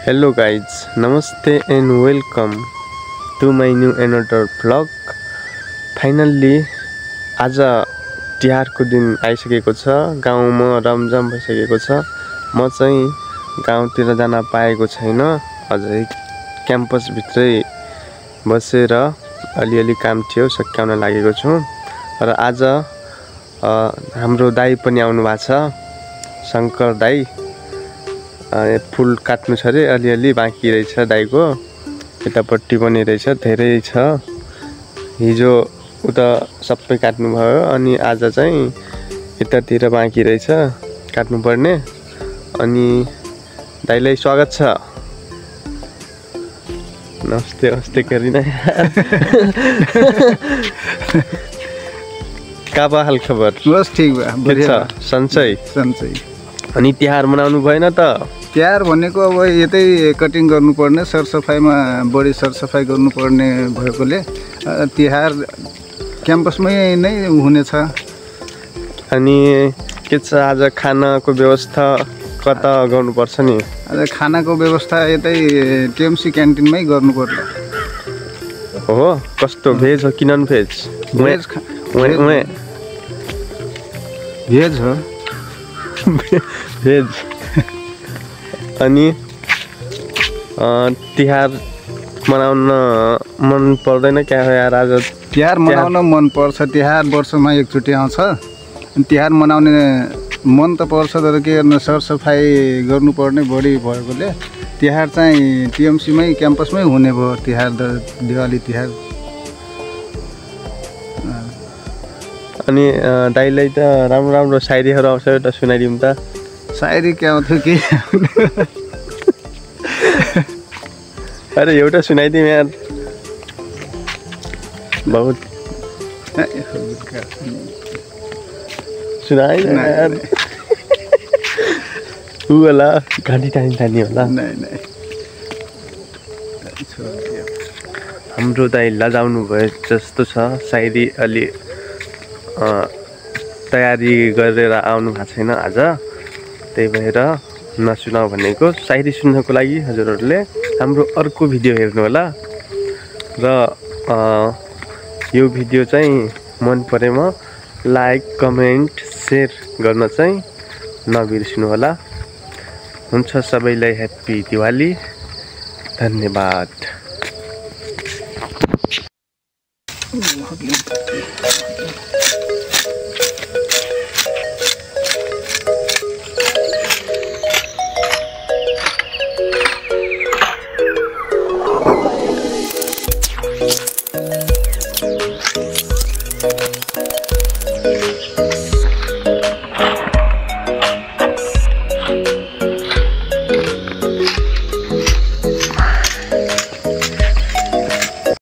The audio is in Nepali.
Hello guys, namaste and welcome to my new another vlog. Finally आज तिहारको दिन आइसकेको छ। गाउँमा रमझम भइसकेको छ। म चाहिँ गाउँतिर जान पाएको छैन। अझै क्याम्पस भित्रै बसेर अलिअलि काम थियो सकाउन लागेको छु। र आज हाम्रो दाइ पनि आउनु भएको छ, शंकर दाइ। फुल काट्नु छ रे, अलिअलि बाँकी रहेछ दाइको। यतापट्टि पनि रहेछ, धेरै छ। हिजो उता सबै काट्नु भयो, अनि आज चाहिँ यतातिर बाँकी रहेछ काट्नु पर्ने। अनि दाइलाई स्वागत छ। नमस्ते नमस्ते करिना। का हाल खबर? बस ठीक बा, बढ़िया सन्चै सन्चै। अनि तिहार मनाउनु भएन त? तिहार भनेको अब यतै कटिङ गर्नुपर्ने, सरसफाइमा बढी सरसफाइ गर्नुपर्ने भएकोले तिहार क्याम्पसमै नै हुनेछ। अनि के छ आज खानाको व्यवस्था कता गर्नुपर्छ नि? आज खानाको व्यवस्था यतै टिएमसी क्यान्टिनमै गर्नुपर्छ। हो, कस्तो भेज हो कि नन भेज? भेज भेज हो। भेज। अनि तिहार मनाउन मन पर्दैन क्या हो यार? आज तिहार मनाउन मन पर्छ। तिहार वर्षमा एकचोटि आउँछ। अनि तिहार मनाउने मन त पर्छ, तर के गर्नु, सरसफाइ गर्नुपर्ने बढी भएकोले तिहार चाहिँ टिएमसीमै क्याम्पसमै हुने भयो। तिहार दिवाली तिहार। अनि दाइलाई त राम्रो राम्रो सायरीहरू आउँछ, एउटा सुनाइदिउँ त। सायरी क्या आउँथ्यो कि? अरे एउटा सुनाइदिउँ यार। बहुत सुनाइ यार। ऊ होला घाँटी टानी होला। नहीं हाम्रो दाइ लजाउनु भयो जस्तो छ। सायरी अलि तयारी गरेर आउनु भएको छैन आज, त्यही भएर नसुनाऊ भनेको। सायरी सुन्नको लागि हजुरहरूले हाम्रो अर्को भिडियो हेर्नु होला। र यो भिडियो चाहिँ मन परेमा लाइक कमेन्ट सेयर गर्न चाहिँ नबिर्सनु होला। हुन्छ, सबैलाई ह्याप्पी दिवाली। धन्यवाद।